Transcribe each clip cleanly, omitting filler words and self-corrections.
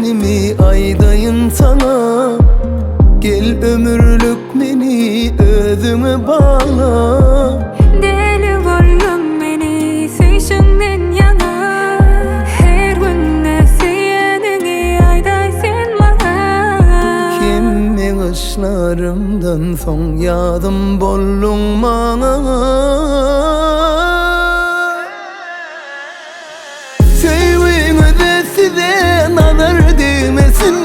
Söýýänimi aýdaýyn saňa Gel ömürlik meni özüňe bagla. Deli boldum meni söýşüňden ýaňa Her günde söýeniňi aýdaý sen maňa. Hemme gyşlarymdan soň ýazym bolduň maňa. Söýgüňize size nazar degmesin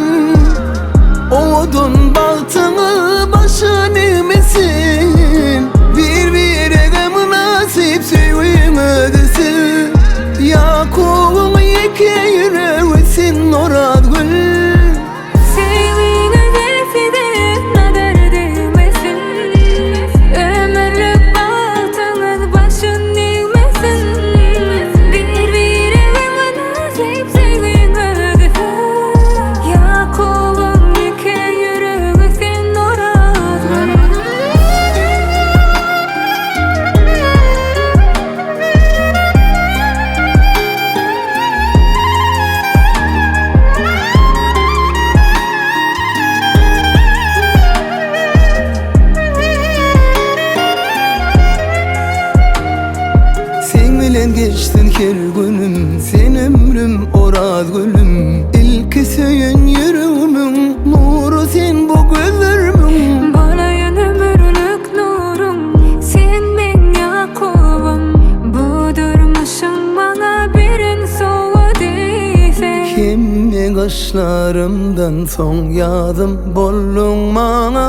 Owadan bagtyňyz başa degmesin Bir-birege mynasyp söýgüňizi siz Ýakubyň ýeke ýüregi sen Orazgül. Söýgüňize size nazar degmesin Ömürlik bagtyňyz başyn degmesin Bir-birege mynasyp söýgüňizi siz Ýakubyň ýeke ýüregi sen Orazgül. Seň bilen geçsin her günüm Sen ömrüm Oraz gülüm Ilki söýen ýüregimiň Nury sen bu gözlerimiň. Bolaýyn ömürlik nuruň Sen meň Ýakubym Bu durmuşyň maňa beren sowgady sen. Hemme gaşlarymdan soň ýazym bolduň maňa.